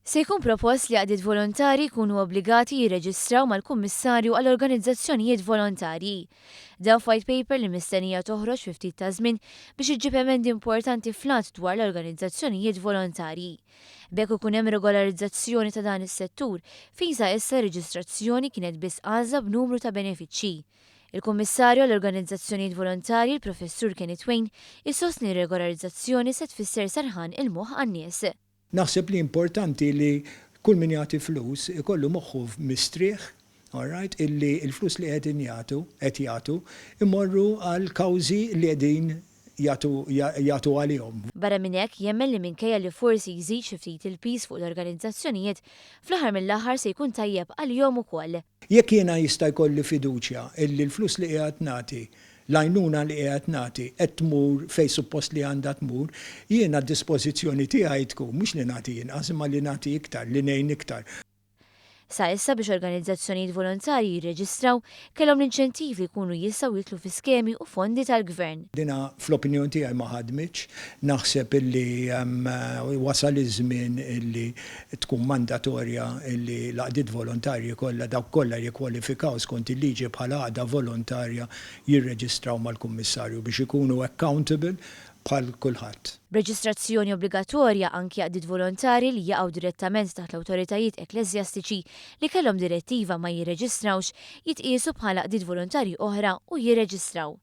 Se jkun propost li għaqdiet volontarji jkunu obbligati jirreġistraw mal-Kummissarju għall-Organizzazzjonijiet Volontarji. Dan f'white paper li mistennija toħroġ fi ftit taż-żmien biex iġġib emendi importanti fl-Att dwar l-Organizzazzjonijiet Volontarji. B'hekk ikun hemm regolarizzazzjoni ta' dan is-settur fejn sa issa r-reġistrazzjoni kienet biss għażla b'numru ta' benefiċċji. Il-Kummissarju għall-Organizzazzjonijiet Volontarji, il-Professur Kenneth Wain, isostni li r-regolarizzazzjoni se tfisser serħan il-moħħ għan-nies. Naħseb li importanti li kull min jagħti flus ikollu moħħu mistrieħ, all right, illi l-flus li qegħdin jagħtu, qed jagħtu, imorru għall-kawżi li qegħdin jagħtu jagħtu għalihom. Barra minn hekk, jemmen li minkejja li forsi jżid xi ftit il-piż fuq l-organizzazzjonijiet, fl-aħħar mill-aħħar se jkun tajjeb għalihom ukoll. Jekk jiena jista' jkolli fiduċja illi l-flus li qiegħed nagħti, l-għajnuna li qiegħed nagħti qed tmur fejn suppost li għandha tmur, jiena d-dispożizzjoni tiegħi tkun mhux li nagħti inqas imma li nagħti iktar, li ngħin iktar. Sa issa biex organizzazzjonijiet volontarji jirreġistraw, kellhom l-inċentivi jkunu jistgħu jidħlu fi skemi u fondi tal-Gvern. Dina fl-opinjoni tiegħi ma ħadmitx. Naħseb illi wasal iż-żmien illi tkun mandatorja illi l-għaqdiet volontarji kollha, dawk kollha li jikkwalifikaw skont il-liġi bħala għaqda volontarja jirreġistraw mal-Kummissarju biex ikunu accountable bħal kulħadd. B'reġistrazzjoni obbligatorja anki għaqdiet volontarji li jaqgħu direttament taħt l-awtoritajiet ekkleżjastiċi li kellhom direttiva ma jirreġistrawx jitqiesu bħala għaqdiet volontarji oħra u jirreġistraw.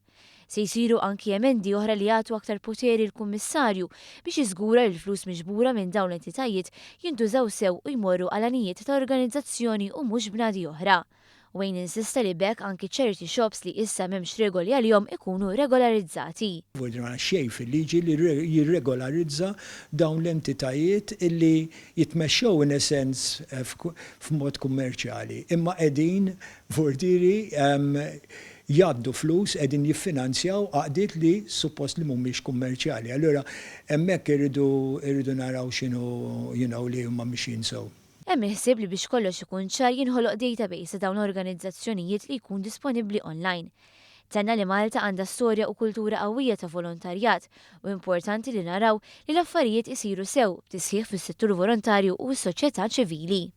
Se jsiru anki emendi oħra li jagħtu aktar poteri lill-Kummissarju biex jiżgura li l-flus miġbura minn dawn l-entitajiet jintużaw sew u jmorru għal għanijiet ta' organizzazzjoni u mhux bnadi oħra. Wayne insista li b'hekk anki charity shops li issa m'hemmx regoli għalihom ikunu regolarizzati. Vuol ma xejn fil-liġi li jirregolarizza dawn l-entitajiet li jitmexxew in a sense f'mod kummerċjali imma qegħdin vuol dire jgħaddu flus, qegħdin jiffinanzjaw għaqdiet li suppost li mhumiex kummerċjali. Allura hemmhekk irridu irridu naraw x'inhu li huma mixjin sew. Hemm il-ħsieb li biex kollox ikun ċar jinħoloq database ta' dawn l-organizzazzjonijiet li jkun disponibbli online. Tenna li Malta għandha storja u kultura qawwija ta' volontarjat u importanti li naraw li l-affarijiet isiru sew b'tisħiħ fis-settur volontarju u s-soċjetà ċivili.